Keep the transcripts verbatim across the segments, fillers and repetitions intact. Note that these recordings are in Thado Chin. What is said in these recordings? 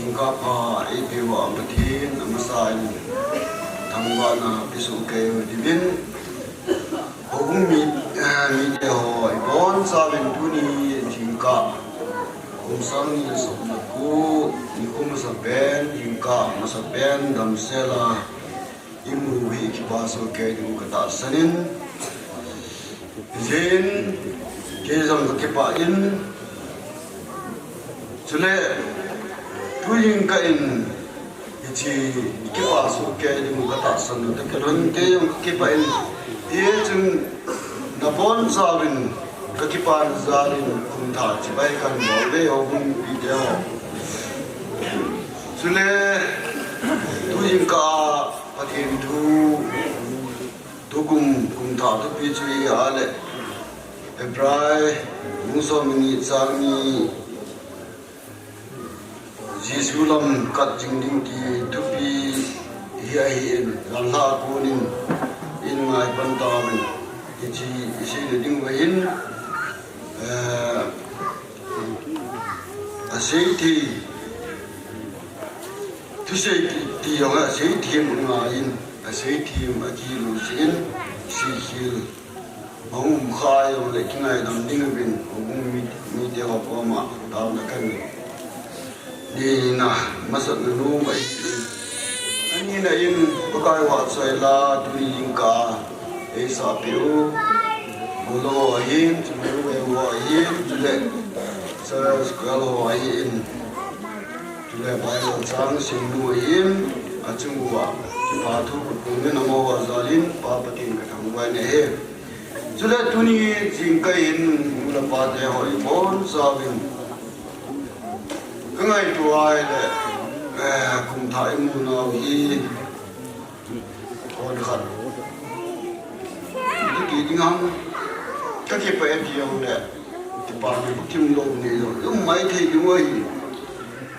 Jingkah pha eipeuva Pathen amasa in thangvahna pesoh kei u hitin, houbung mi, eh, mite ho ibonchauvin tuni jingkah kum sang ni le som le ko, nikho masapen, jingkah masapen damsel a imu u hi kipa soh kei diu katahsan in, Jin, kei jong kakipah in, chule tu jingkah in hiche kipa soh kei diu katahsan u toh kilhon kei jong kakipah in, hichun nabonchauvin kakipana jal in kumthah chibai kahin bol uve houbung mipite ho. Chule tu jingkah a Pathen thu tukum kumthah thupi chu hi ahile, Hebrai bung som le ni chang ni, Jesu lam kat jing ding ti thupi hi ahin, janhi a konin ingai pan tauvin, hiche isei na diuva hin, eh, asei thei, thusei ti, ti jong asei them angaiyin, asei them akilou jeh in, seikhel ahung um kha jongle kingaidam ding uvin, houbung mi, mite ho koma taona kahin nei na, masatna nom ahi. Anina in, Pakai vahchoi la tuni jingkah a eisahpeh u golhang ho ahin, chule U M ho ahin, chule Sunday School ho ahin, chule Bible chang simnu ahin, achung uva kipa thu kaphong in, amaho jal in Pa Pathen kathangvah in ahi. Chule tuni jingkah in nu le pate ho ibonchauvin kangaito ahile, eh, kumthah imu nau hi konkhat iti ding ham, kakipah e ti jongle, kipana bukim lou nei lou, um maithei diu ahi.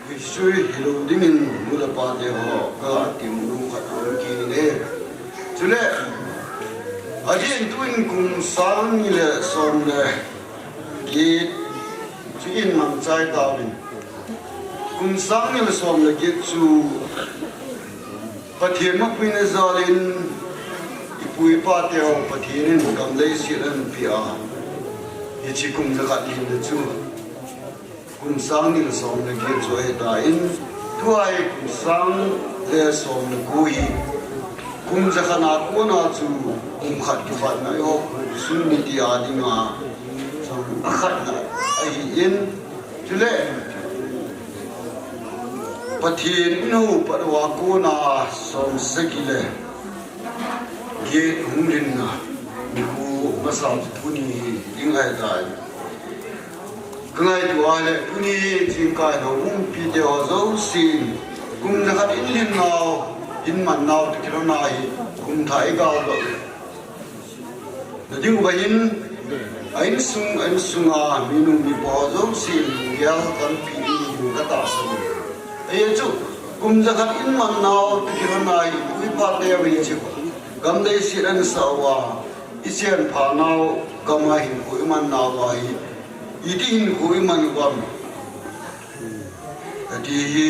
Hiche hilou dingin nu le pate ho kaga temnom khat aum kit in ahi. Chule adeh in tuin kum sang ni le som le get chu imang chai tauvin, kum sang ni le som le get chu Pathen mapuina jal in ipu ipa teu Pathen in gam leiset ahin peh a, hiche kum jakhat lhinna chu kum sang ni le som le get chu ahitan, tua hi kum sang le som le ko hi kum jakhat na kona chu kum khat kibatna eiho khosun mite a dinga jong akhatna ahin, chule Pathen in houpat uva kona som sagi le get hung lhinna nikho masa chu tuni hi ding ahitan. Kangaito ahile tuni jingkah in houbung mipite ho jousen kum jakhat in lhin nau, in man nau toh kilhon a hi kumthah igaldoh na diuva hin, a insung, a insunga minu mipa ho jousen lunggel tampi ineina diu katahsan e. Ajeh chu kum jakhat in man nau toh kilhon a hi ipu ipa teu hiche gam leiset ahinsah uva, ichenpha nau gam a hinkho iman nau uva hi iti hinkho iman uvem ati hi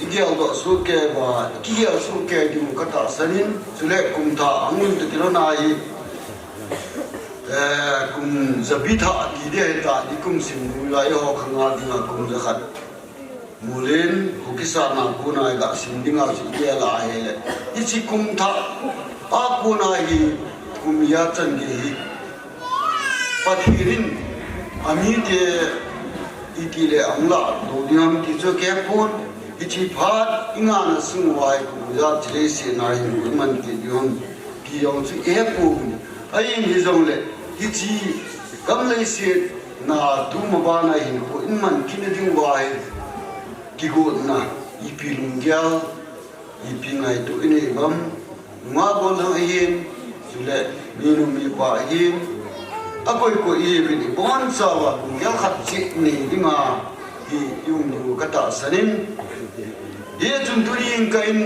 igeldoh soh kei uva, ikigel soh kei diu katahsan in, chule kumthah ahung lhin toh kilhon a hi, eh, kum jabi thah ti ding ahitan, ikum simnu a eiho khanga dinga kum jakhat mulen, Kuki sahna kona iga sim dinga chu igel ahile, hiche kumthah a kona hi kum ijat chan gei hi Pathen in amite itile ahung lahdoh ding ham ti chu kahepon, hiche phat ingahna sung uva hi kum ijat chilei sena hinkho iman kit ding ham ti jong chu ihepouvin, ahin hijongle hiche gam leiset na tuma bana hinkho iman kitna diuva hi kigotna ipi lunggel, ipi ngaito inei uvem, nungah gollhang ahin, chule minu mipa ahin, akoi koi ihiuvin ibonchauva lunggel khat cheh nei dinga hi ium diu katahsan in, hichun tuni jingkah in,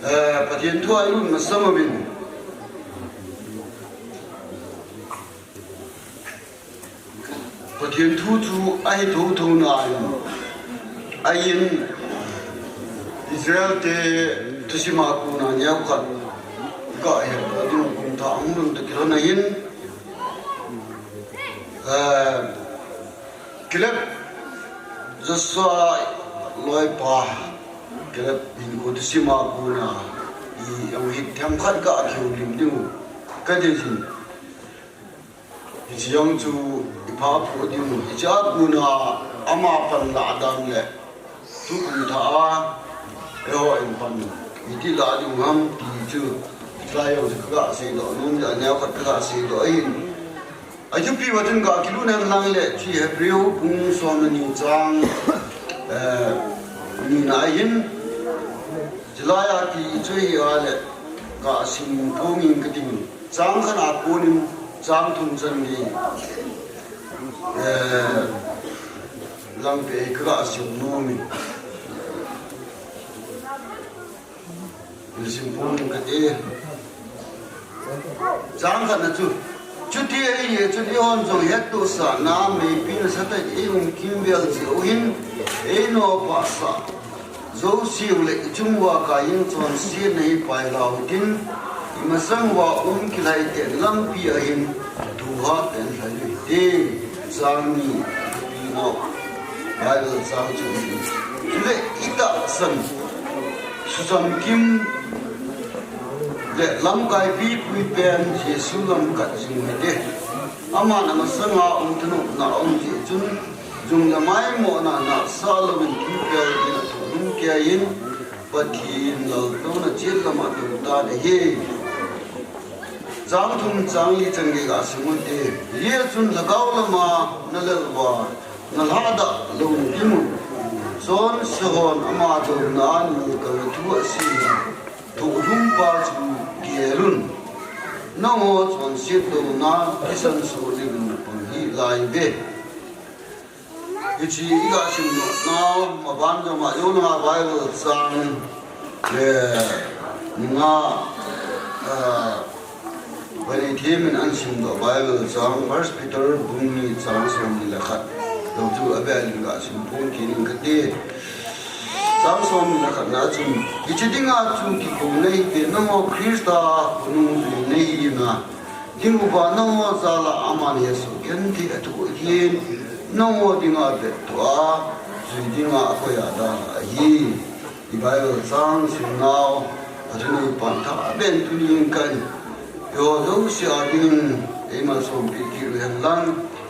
eh, Pathen thu a ilut masang uvin, Pathen thu chu ahi thotho nan, Ahin Israel te thusim a kona neokhat kahet ding kum thah ahung lhun toh kilhon ahin, eh, Caleb, Joshua loipa Caleb hinkho thusim a kona i, ahung hithemkhat kahoulim diu kadei jin. Hiche jong chu i pha phu diu, hiche a kona ama pan lah dan le tukum thah a eiho in pan iti lah diu ham ti chu, lai jong chu kaga seidoh nom, aneokhat kaga seidoh ahin. Athupi uva chun ga kilut hen lang le, hiche Hebrew bung som le ni chang, eh, ni na ahin, chulai a ti chu hi a le, ga sim phong inge kating. Chang khat a konin chang thum chan gei, eh, lang pe kaga sim nom e. Sim phong inge kati. Chang khat na chu. Chuti ahile chun eihon jong hettohsahna meipi nasatah in eium kimvel jeh u hin, einopa sah jouse u le ichung uva kaiyin chonsetna hi pailau hitin, imasang uva um kilhai ten lampi ahin, thuhat ten lhai u hite. Chang ni, thupi nau Bible chang chu hi. Chule itahsan, suchamkim le lamkai pipi pen Jesu lam kat jing u hite. Aman amasanga um thanopna aum jeh chun, jung le maimohna nasa louvin thupel dingin athoh lhung keiyin, Pathen laltouna chet lam a atou tan ahi. Chang thum chang li chan gei ga sim u hite. Hijeh chun lhagao lama nalel uva nalhadah lou nading u, chonse hon ama douna a nilkal thu asei thohlhum pa chu gelun. Nangho chonset douna thisan soh dingin napang hih lai uve. Hiche iga simdoh nau, maban jong a, Jonah Bible chang, eh, nga, eh, Vanithem in ahin simdoh Bible chang, First Peter bung ni chang som ni le khat. Jong chu avel in ga sim phong kit ing kate. Chang som ni le khat na chun, hiche dinga chu kikou nahi uve, nangho Christa khonung jui nahi na. Ding uva nangho jal a aman hesoh genthei athoh ahin, nangho dinga vettoh a, jui dinga akoi a dalha ahi. I Bible chang simnau, athunei pan thah ben tunin kahin, eiho jouse a dingin eimalsompi kit u hen lang,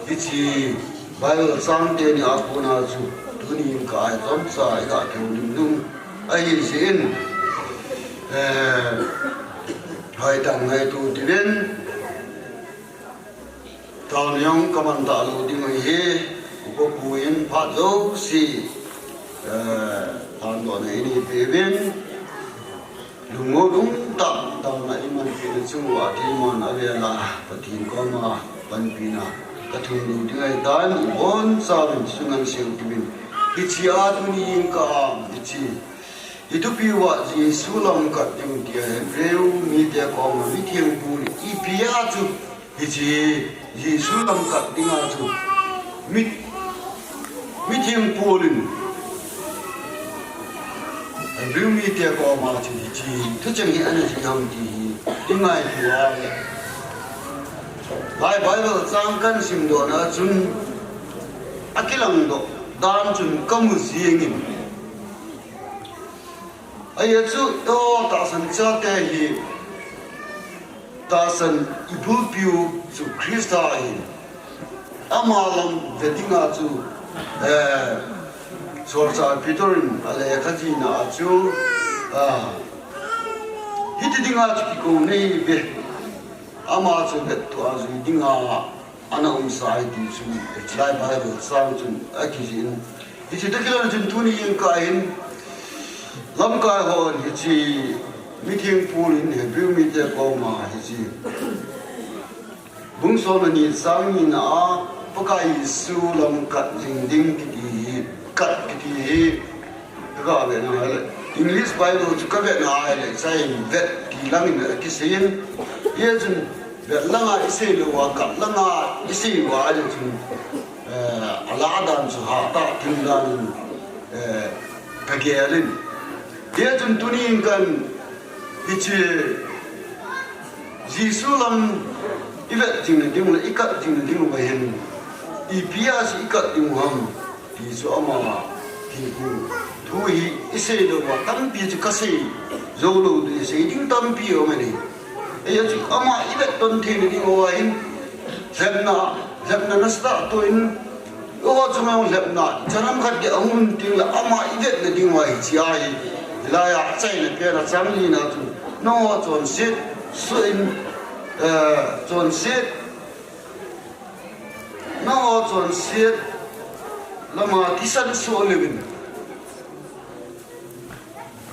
hiche Bible chang teni a kona chu tunin kahin chomcha iga kihoulim nom ahi jeh in, eh, hoitah in ngaito uvin, taona jong kaman talou ding ahi, Upa Pu in phat jouse, eh, pandohna eipeh uvin, lungmong lungtah in damna eimanpeh na chung uva keiman avel a Pathen koma panpina kathum lou ding ahitan, ibonchauvin chunga seiu uvin. Hiche a tuni jingkah a, hiche i thupi uva Jesu lam kat ding tia Hebrew mite koma mithengpu in ipi a chu, hiche Jesu lam kat dinga chu mi, mithengpu in Hebrew mite koma chu hiche thucheng hi ana sei ham ti hi i ngaito uva le, lai Bible chang kahin simdoh na chun akilang doh dan chun kamu jengin. Ajeh chu, eiho tahsan chate hi, tahsan ibulpiu chu Christa ahin. Ama lam ve dinga chu, eh, Solchah Peter in alekha jihna a chu, ah, hiti dinga chu kikou nahi uve. Ama chu vettoh a jui dinga ana umsa ahi ti chu, hiche lai Bible chang chun akijih in. Hiche toh kilhon chun tuni jingkah hin, lamkai hon hiche mithengpu in Hebrew mite koma hiche bung som le ni chang ni na a, Pakai Jesu lam kat jing ding kiti hi, kat kiti hi, Kaga vetna ahile, English Bible chu kavetna ahile, chai vet ti langin akiseiyin. Hijeh chun, vet langa isei louva, kat langa isei uva ahile chun, eh, alah dan chu hatah thim dan in, Eh, ka gel in. Hijeh chun tunin kan hiche Jesu lam i vet jing na ding le i kat jing na ding uva hin, ipi a chu i kat ding u ham ti chu ama hi, thu hi i sei lou a tampi chu ka sei jou lou ding, sei ding tampi um ahi. Hijeh chun ama i vet ton thei na ding uva hin, lhepna, lhepna nasatah toh in, Eiho chunga lhepna, chanam khat dia ahung ting le ama i vetna ding uva hiche ahi. Hilai a achaina pen a chang lina chu, nangho chonset soh in, eh, chonset, nangho chonset lama thisan soh leu in,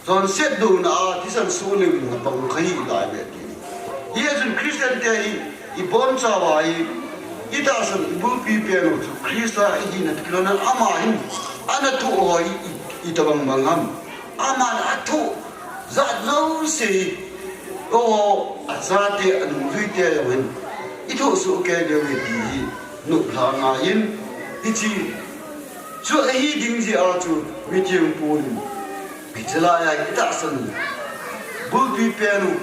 chonset douna a thisan soh leu in na pang kha hih lai ve ti. Hijeh chun Christian te hi i bonchauva hi, i tahsan, i bulpi pen u chu Christa i hina tah kilhon in ama hin ana thoh ho hi i, i tobang bang ham. Aman athoh jat jouse hi, o, achate, anungjui te jong hin i thoh soh kei diu ahi ti hi nop lha ngai in, hiche chu ahi ding jeh a chu mithiam pon in, hiche lai a i tahsan bulpi pen u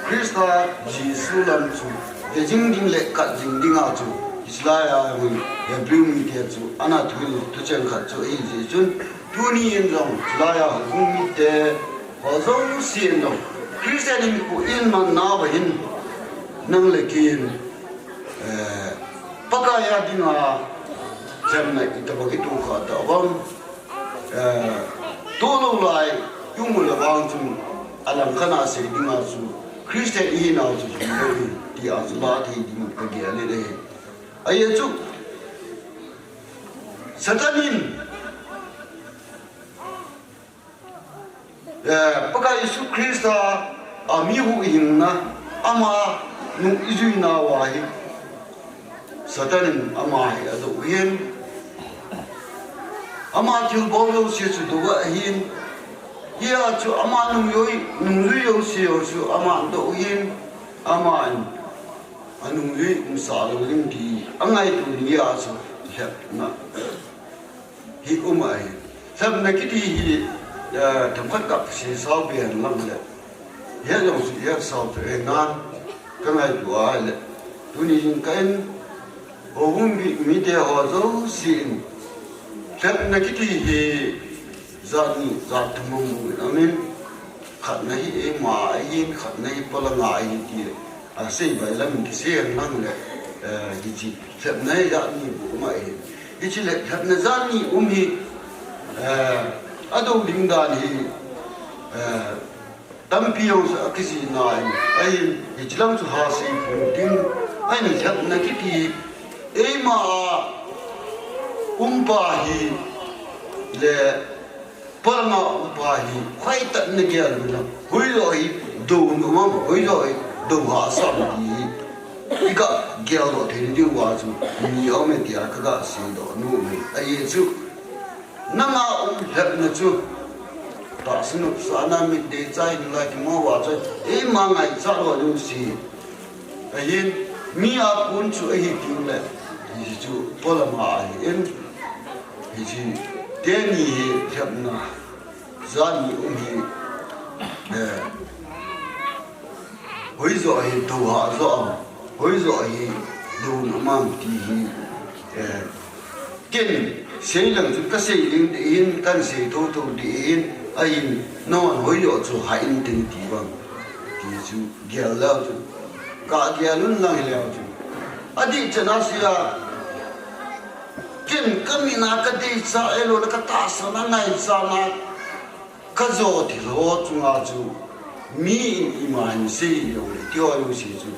Christa Jesu lam chu ve jing ding le kat jing ding a chu, hiche lai a jong hin Hebrew mite chu ana thuhil thucheng khat chu ahi jeh chun, tuni in jong hiche lai a houbung mite ho jouse in jong, Christian hinkho i manna uva hin, nang le kei in, eh, Pakai a dinga lhepna i tobang i tohkhah tah uvam, eh, toh lou lai i um u le vang chun, alangkhat a sei dinga chu Christian i hinau chu hilou hi ti a chu la thei ding ka gel in ahi. Ajeh chu Satan in, eh, Pakai Jesu Christa a mi huhhingna, ama nung i juinauva hi Satan in ama hi adoh u ahin, ama thilbol jouse chu doh u ahin, hia chu ama nungjui, nungjui jouse ho chu ama adoh u ahin, aman anungjui umsah lou ding ti angaito ni a chu lhepna hi um ahi. Lhepna kiti hi, eh, themkhat kasei sao be hen lang le, het jong chu het sao peh hen lang ka ngaito a le, tuni jingkah in houbung mi, mite ho jouse in lhepna kiti hi jat ni jat thum bang bang in aum in, khatna hi eima ahin, khatna hi polanga ahi ti asei bailam in kisei hen lang le, eh, hiche lhepna hi jat ni bou um ahi. Hiche le lhepna jat ni um hi, eh, adou ding dan hi, eh, tampi jong chu akijih nai in, ahin hiche lang chu ha sei pon ting, ahin lhepna kiti eima a um pa hi le polanga um pa hi hoitah in na gel u ham, hoijoh hi douna um am, hoijoh hi dou hahsa um ti hi i ga geldoh thei na diuva chu ni aume tia ka ga seidoh nom e. Ajeh chu nanga um lhepna chu tahsa nopsahna, mit deicha, hinla kimo uva chu eima ngaichat lou ding ahi. Ahin, mi a kon chu ahi teng le, hiche chu polanga ahin, hiche teni hi lhepna jat ni um hi, eh, hoijoh hi dou hah joh am, hoijoh hi douna um am ti hi, eh, ken sei lang chu ka sei ding ding ahin, kan sei thotho ding ahin, ahin, nangman hoijoh chu hah in ting ti bang ti chu gel leu chun, ka gel un lang hileu chun, adih chan a sei a, ken ka mit a ka deicha ahilou le ka tahsan a ngaichat a ka jo thil ho chunga chu mi in ima hin sei jongle, tiho jouse chu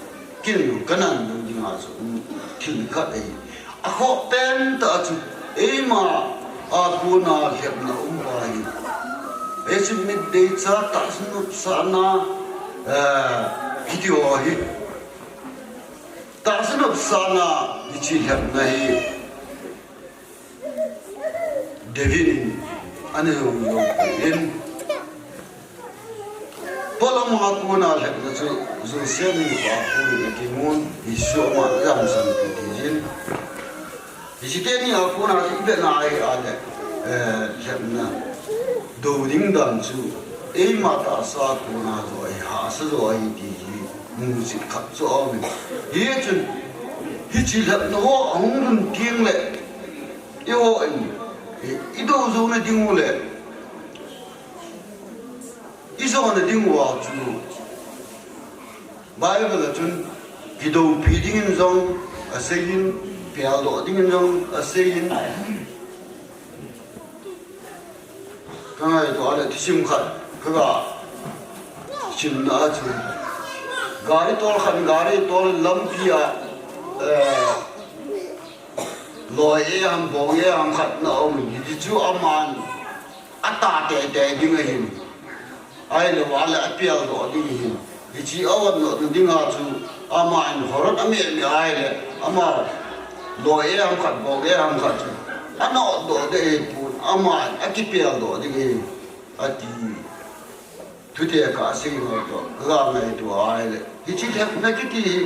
ken jong ka nan lou dinga chu um thil khat ahi. Akhoh pen tah chu eima a kona lhepna um pa hi, hiche mit deicha, tahsa nopsahna, eh, kiti ho hi, tahsa nopsahna hiche lhepna hi David in ana jong jong in, polanga kona lhepna chu Joseph in pa kon in akimun, Jesu ama jamsan pi ti jin. Hiche teni a kona chu i vet na ahile, eh, lhepna do ding dan chu eima tahsa kona jo ahi, hahsa jo ahi ti hi musit khat chu aum in. Hichun hiche lhepna ho ahung lhun teng le, eihon, eh, i do jouna ding u le i jona ding uva chu Bible a chun kidoupi dingin jong aseiyin, peldoh dingin jong aseiyin. Ka ngaito a le thusim khat ka ga simna a chun, gari tol khat, gari tol lampi a, eh, loi e ham, bong e ham khat na um in, hichu aman ata teitei ding ahin. Ahilou a le apeldoh ding ahin. Hiche aotdoh ding a chu aman horot ame me ahile, ama loi e ham khat, bong e ham khat chu anotdoh ding ahipon, aman akipeldoh ding ahi, ati. Thuteka asei ngai toh, ka ga ngaito a ahile, hiche lhepna kiti hi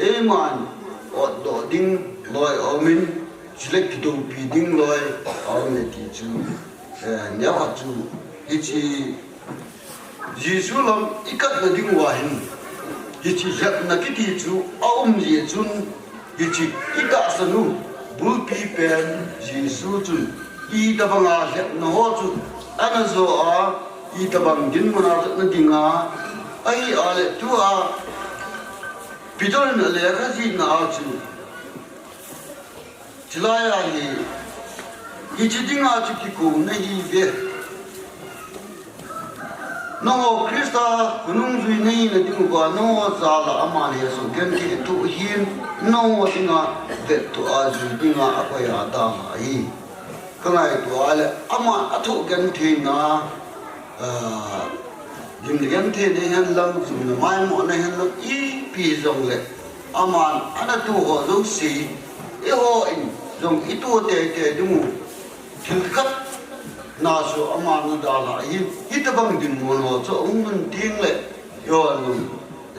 eiman otdoh ding loi aum in, chule kidoupi ding loi aum e ti chu, eh, neokhat chu hiche Jesu lam i katna ding uva hin, hiche lhepna kiti chu aum jeh chun, hiche i tahsan u bulpi pen Jesu chun itobanga lhepna ho chu ana jo a, itobang dinmun a jotna dinga ahi a le, tua Peter in alekha jihna a chu, chulai a hi, hiche dinga chu kikou nahi uve. Nangho Christa khonung jui nahina ding uva, nangho jal a aman hesoh genthei athoh ahin, nangho dinga vettoh a jui dinga akoi a dalha ahi. Ka ngaito a le, aman athoh gentheina, ah, lim le genthei nahen lang, jumna maimoh nahen lang, ipi jongle, aman ana toh ho jouse, eihon jong itoh teitei ding u thil khat na chu aman adalha ahin, hitobang dinmun ho chu ahung lhun teng le, eihon,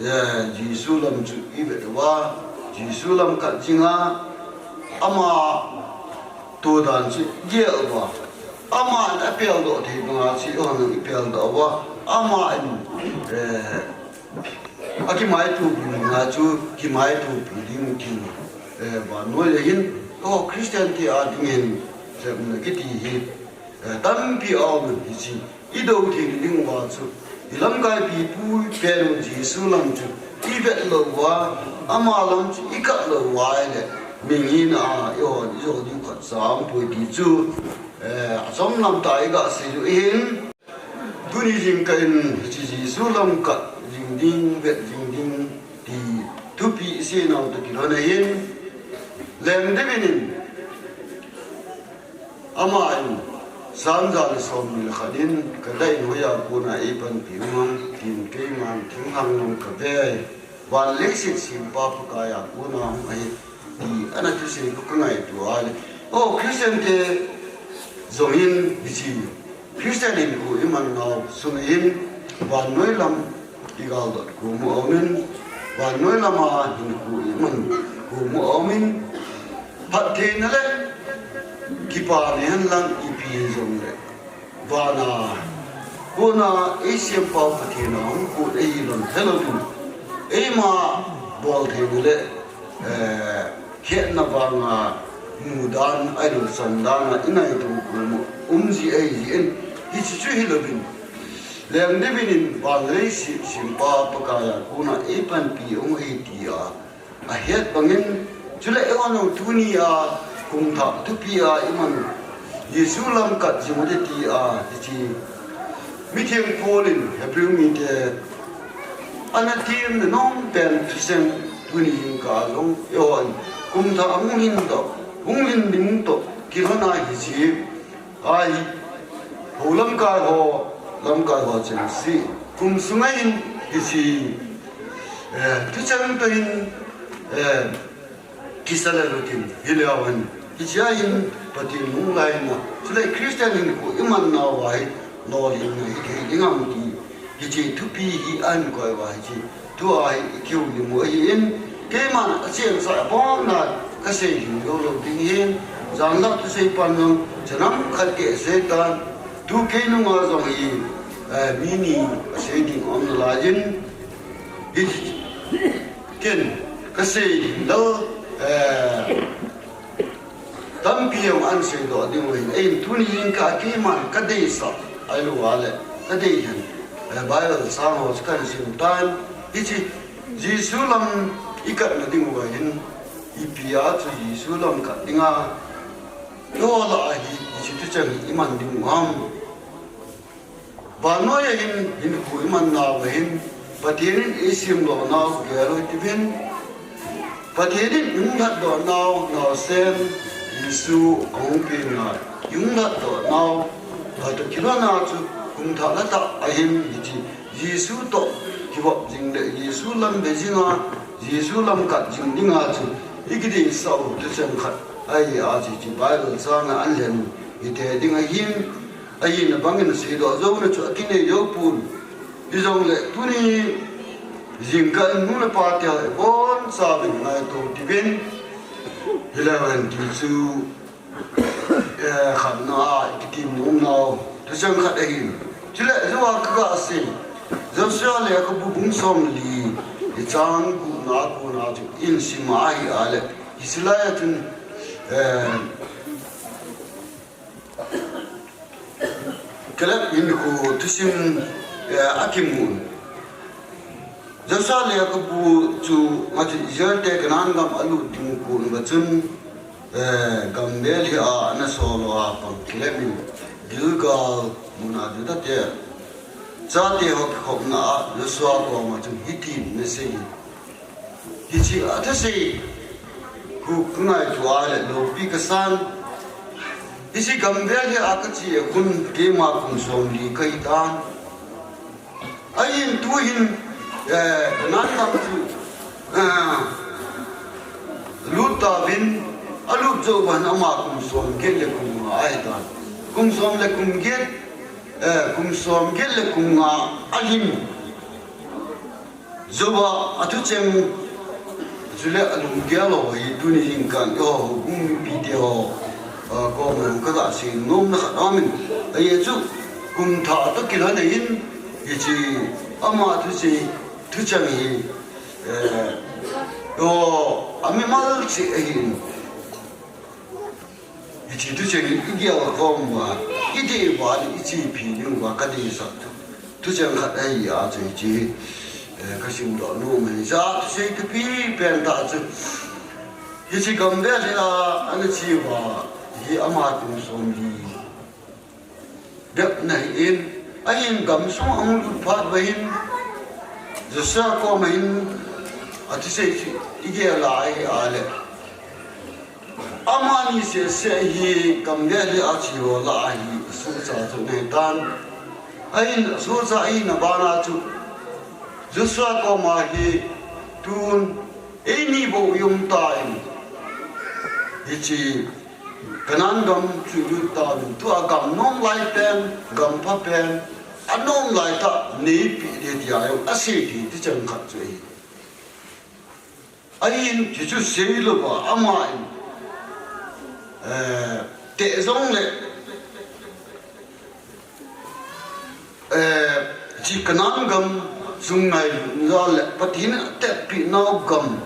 eh, Jesu lam chu i vet uva, Jesu lam kat jinga, ama toh dan chu i gel uva, aman apeldoh thei banga chu eihon i peldoh uva, aman, eh, akimaitopi banga chu kimaitopi ding thil, eh, vannoi le hin, o Christian te a dingin, lhepna kiti hi, eh, tampi aum in, hiche i do thei ding uva chu, i lamkaipi pu pen u Jesu lam chu i vet lou uva, ama lam chu i kat lou uva ahile, mihem hina a eihon i jo ding khat cha aumpoi ti chu, eh, achom lam tah a i ga sei u ahin. Tuni jingkah in hiche Jesu lam kat jing ding, vet jing ding ti thupi i sei nau toh kilhon ahin, Leng David in, aman, Psalm ja le somni le khat in, ka da in hoiya kona eipanpi u ham, tin keiman thinglhang lang kave, van leiset sempa Pakaiya kona hung ahi, ti ana thusei khu ka ngaito a le. O, Christian te jong in hiche Christian hinkho i man nau sung in, vannoi lam i galdot kom u aum in, vannoi lama hinkho i man kom u aum in, phattheina le kipana hen lang ipi jongle, vana kona eisempa Pathen a hung kon ahi lou, helou in, eima bol theina le, eh, hetna vanga mudan ahilou chandan a i ngaito kom u um ji ahi jeh in, hiche chu hilou in, Leng David in van leiset sempa Pakaiya kona eipanpi u ahi tia ahet bangin, chule eihon tunia kumthah thupi a i man Jesu lam kat jing u te tia, hiche mitheng Paul in Hebrew mite ana temna nompen thucheng tuni jingkah jong eihon kumthah hung lhin toh, hung lhin ding toh kilhon a hiche ahi, hou lamkai ho, lamkai ho chengse kum sunga hin hiche, eh, thucheng toh hin, eh, kisa le lut in, hileu hen, hichea hin Pathen lunglhaina, chule Christian hinkho i man nauva hi lolhinna hithei ding ham ti, hiche thupi hi ahin koi uva hiche thua hi i kihoulim u ahin, keiman achengsa abonna ka seilhing lou lou ding ahin, Janlhah thusei pan jong, chanam khat kei sei tan, tu kei nunga jong hi, eh, mi ni asei ding aum nalai in, hi, ken, kasei ding lou, eh, tampi jong ahin seidoh ding uvin, ahin tuni jingkah keiman kadeisah, ahilou le, kadei hen, eh, Bible chang ho chu kahin sim tan, hiche, Jesu lam i katna ding uva hin, ipi a chu Jesu lam kat dinga, eiho lah a hi, hiche thucheng hi i man ding u ham. Vannoi a hin, hinkho i man nauva hin, Pathen in eisem doh nau gel u hitin, Pathen in i hung lhatdoh nau, naosen, Jesu ahung pen a, i hung lhatdoh nau, atoh kilhon a chu, kum thah le thah a hin, hiche, Jesu toh kivop jing le Jesu lam ve jing a, Jesu lam kat jing dinga chu i kideisah u thucheng khat ahi a, hiche Bible chang a ahin lhen u hithei ding ahin, ahina bangin seidoh jouna chu akinei jou pon. Hijongle tuni jingkah in nu le pa te ho ibonchauvin ngaito uvin, hileu hen ti chu Eh, khatna a i kitim nom nau thucheng khat ahin. Chule, jou a kaga sei, Joshua lekhabu bung somli, i chang gup na a kona chu i sim a ahile, hiche lai a chun, eh, Caleb hinkho thusim, eh, akimun. Joshua lekhabu chu, hiche Israel te Canaan gam alut ding kon uva chun, eh, gamvel hi a ana sol uva pang Caleb in Gilgal mun a Juda te chate ho kikhopna a Joshua koma chun hitin ana sei. Hiche a thusei khu kangaito a le loupi kasan. Hiche gamvel hi a kache a khun keima kum somli kahi tan. Ahin tuhin, eh, Canaan gam chu, eh, lut tauvin, alut jou uva hin ama kum somget le kum nga ahi tan. Kum som le kum get, eh, kum somget le kum nga ahin. Jou uva athucheng, chule alunggel ho hi tuni jingkah in eiho houbung mipite ho, ah, koma jong kaga sei nomna khat aumin. Ajeh chu kum thah toh kilhon in, hiche ama thusei, thucheng hi, eh, eiho, amimal cheh ahin. Hiche thucheng hi i gel khom uva, i dei uva le i chepi ding uva kadeisah thu, thucheng khat ahi a chu hiche, eh, kasim doh nom ahi. Hiche thusei thupi pen tah chu, hiche gamvel hi a ana che uva hi ama kum somli bep ana hin, ahin gamsung ahung lut phat uva hin, Joshua koma hin athusei chu i gel a ahile, amani seh seh hi gamvel hi a che ho lah a hi asuhcha chu ana hi tan. Ahin asuhcha ahina bana chu Joshua koma hi tun eini bou i um tan. Hiche Canaan gam chu i lut tauvin, tua gam nom lai pen, gam pha pen, anom lai tah neipeh ding tia jong asei thei thucheng khat chu ahi. Ahin, hichu seilouva, aman, eh, teh jongle, eh, hiche Canaan gam sung ngailutna le Pathen in atetpeh nau gam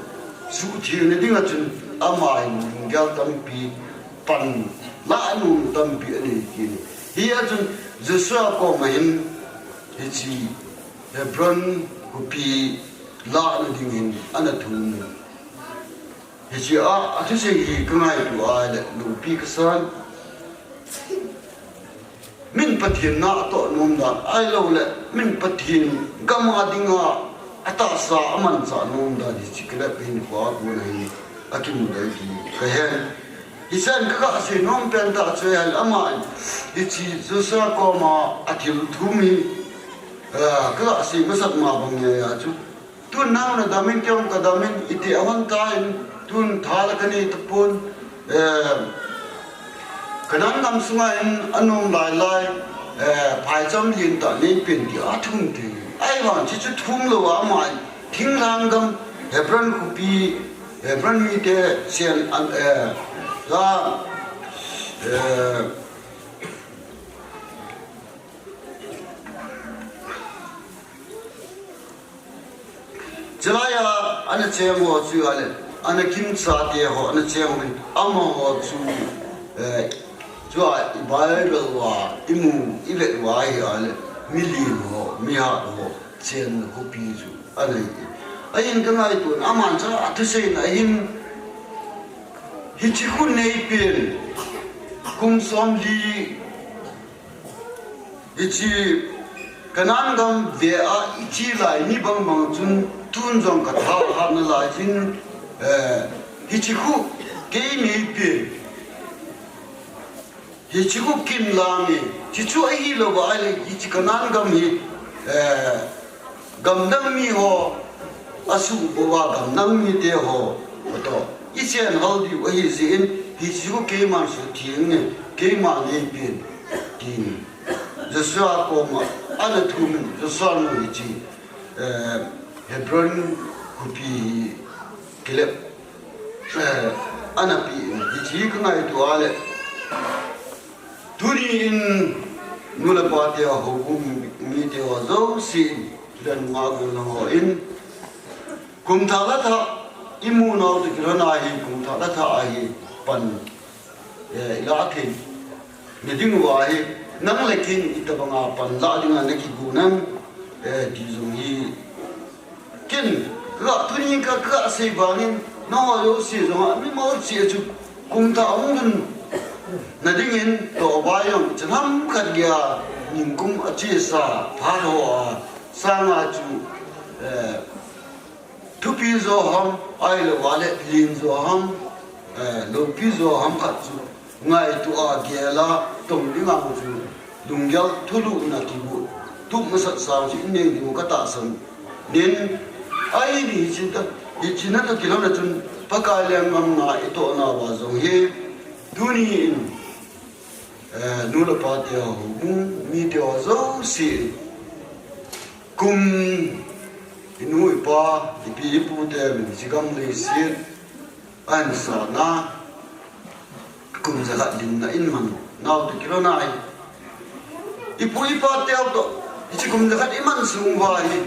suhthengna dinga chun aman lunggel tampi pan, lah nom tampi anei kit in. Hia chun Joshua koma hin hiche Hebron khopi lahna dingin ana thum. Hiche a, athusei hi kangaito a le loupi kasan. Min Pathen na atoh nom dan, ahilou le, min Pathen gam a dinga atahsa amanchah nom dan hiche Caleb hinkho a kona hin akimu dei ti kahen. Hichun kaga sei nom pen tah chu ahile aman, hiche Joshua koma athil thum hi, eh, kaga sei masat ma bang nge a chu. Tun nang na damin tiang ka damin iti ahon tan, tun tha la kanei tapon, eh, Canaan gam sunga in anom lai lai, eh, phaicham lien tah neipen ti athum thei. Ahivang hichu thum louva aman, thinglhang gam, Hebron khopi, Hebron mite sen an, eh, la, Eh, Chulai a ana cheng ho chu ahile, ana kimchate ho ana cheng uvin, amaho chu, eh, chua i Bible uva, i mu, i vet uva ahile, milen ho, mihat ho, chenna khopi chu ana hi. Ahin ka ngaito, aman cha athuseina ahin, hiche khu neipen, kum somli, hiche Canaan gam ve a i che lai mi bangbang chun tun jong ka thahat nalai jin, eh, hiche khu kei neipen, hiche khu kin lang e, hiche chu ahilou va ahile, hiche Canaan gam hi, eh, gamdang mi ho, asuh bou a gamdang mite ho, ato, i chen hal diu ahi jeh in, hiche khu keiman suhtheng e, keiman neipen, tin Joshua koma ana thum in, Joshua nu hiche, eh, Hebron khopi hi Caleb, eh, ana pe in, hiche ka ngaito a le. Tuni in nu le pa te, houbung mite ho jouse in, len ma gun lang ho in, kum thah le thah, i mu nau toh kilhon a hi, kum thah le thah a hi pan, eh, i la thei na ding uva hi, nang le kei in itobang a pan la ding a na kigon ham, eh, ti jong hi, ken, ka, tuni ka, ka sei vangin, nangho jouse jong a, mimal cheh chu, kum thah hung lhun na dingin, toh vai jong, chan ham khat geiya, nikum achesa, phat ho a, sanga chu, eh, thupi jo ham, ahilou va le, len jo ham, eh, loupi jo ham khat chu, ngaito a gel a tong ding a chu, lunggel thulhuhna kibu, tup masat sang chu i nei diu ka tahsan. Nin, ahi ni hiche ta, hiche na toh kilhon a chun, Pakai lenggam na i toh nauva jong hi, tuni in, eh, nu le pa te ho, houbung mite ho jouse, kum i nu i pa, i pi i pu te, hiche gam leiset, ahin sahna, kum jakhat dinmun a in man nau toh kilhon a hi. I pu i pa teu toh, hiche kum jakhat i man sung uva hi,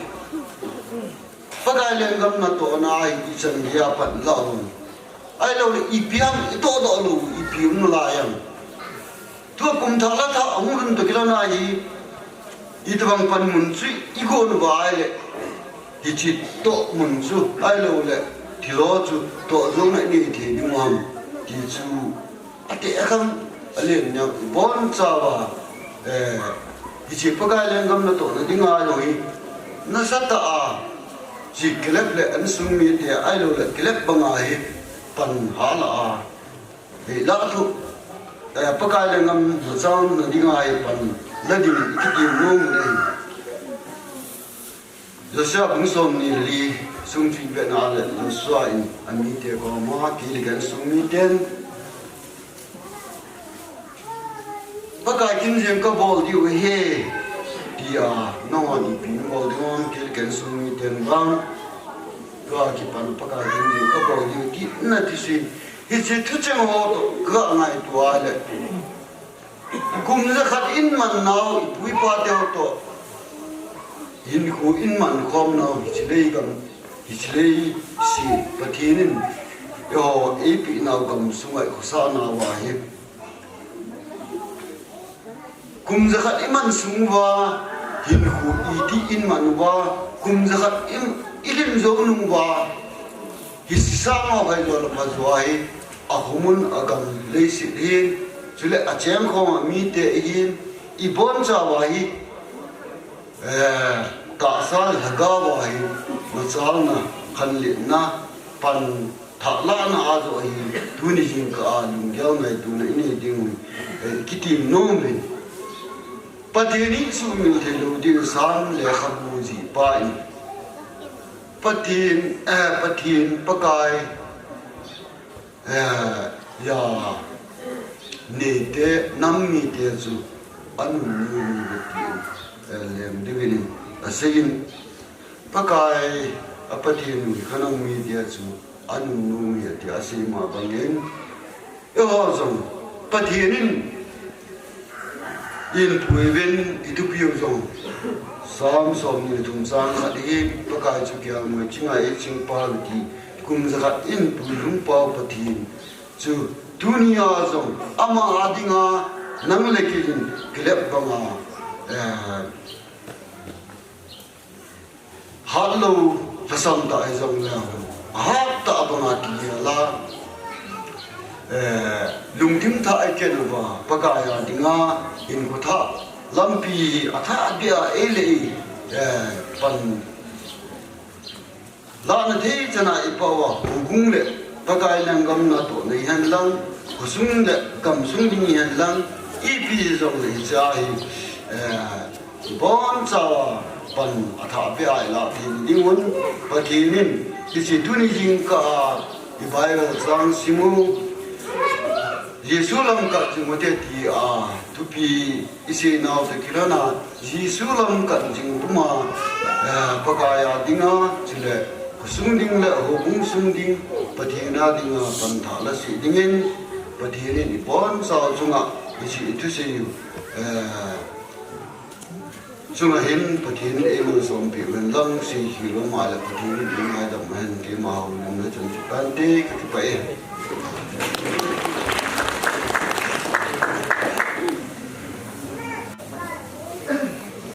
Pakai lenggam natohna hi, ichan geiya pan la um. Ahilou le, ipi ham i toh doh lou, ipi um nalai ham. Tua kum thah le thah ahung lhun toh kilhon a hi, itobang panmun chu i gon uva ahile, hiche tohmun chu, ahilou le, thil ho chu toh jong na i nei thei ding u ham, ti chu, ati a khang, alen neo, i boncha uva, eh, hiche Pakai lenggam natohna dinga jong hi, nasatah a, hiche Caleb le insung mite, ahilou le, Caleb banga hi, pan hala a, Hei, lah thu, eh, Pakai lenggam nachalna dinga hi pan la ding i kitem nom u ahi. Joshua bung somni le li sung chu i vet na le, Joshua in amite koma, kei le ka insung miten, Pakai kin jeng ka bol diu ahi, tia, nangho ipi nabol diu ham, kei le ka insung miten vang, tua kipan Pakai kin jeng ka bol diu, ti nati sui. Hiche thucheng ho toh ka ngaito a le, kum jakhat in man nau i pu i pa te ho toh, hinkho in man khom nau, hiche lei gam, hiche leiset Pathen in eiho eipeh nau gam sunga i khosah nauva hi, kum jakhat i man sung uva, hinkho iti in man uva, kum jakhat i, i lim jou nung uva, hiche sang ho phai jou le pha jou ahi, akhomun agam leiset hin, chule acheng khom a mite hin, i boncha uva hi, eh, tahsa lhagao a hi, machalna, khanletna, pan Thah lahna a joh hi, tuni jingkah a lunggel ngaitona i nei ding u, eh, kitem nom in. Pathen in suhmil thei lou ding Sam lekhabu jihpa in. Pathen, eh, Pathen, Pakai, eh, ya, neite, nam mite chu, anunnom uve tin, eh, Leng David in, asei in, Pakai, a Pathen u hi khanang mite chu, anunnom uve tia asei ma bangin, eiho jong, Pathen in eipui uvin, ithupiu jong Psalm somni le thum chang khat hi, Pakai chu kiang mo chinga eiching pau ti, kum jakhat eipui lhung pau Pathen chu tunia jong ama a dinga nang le kei in kilep banga, eh, hatlou lhasam tah hijongle, ahat tah banga kigel a, eh, lungthim thah eiken uva, Pakai a dinga hinkho thah lampi hi athah beh a ei le ei, eh, pan lahna thei chana eipao a, houbung le Pakai lenggam natohna hihen lang, khosung le gamsung ding hihen lang, ipi hijongle hiche a hi, eh, ibonchauva pan athah beh a ilah thei ding un, Pathen in hiche tuni jingkah a i Bible chang simu, Jesu lam kat jing ute tia thupi isei nau toh kilhona, Jesu lam kat jing puma, eh, Pakai a dinga, chule khosung ding le houbung sung ding, Pathen a dinga pan thah lasih dingin, Pathen in ibonchau chunga hiche ithusei u, eh, chunga hin Pathen in eimalsom peh uvin lang, seikhelou ma le Pathen in eingaidam hen, keima houlimna chun chutante, kakipah e.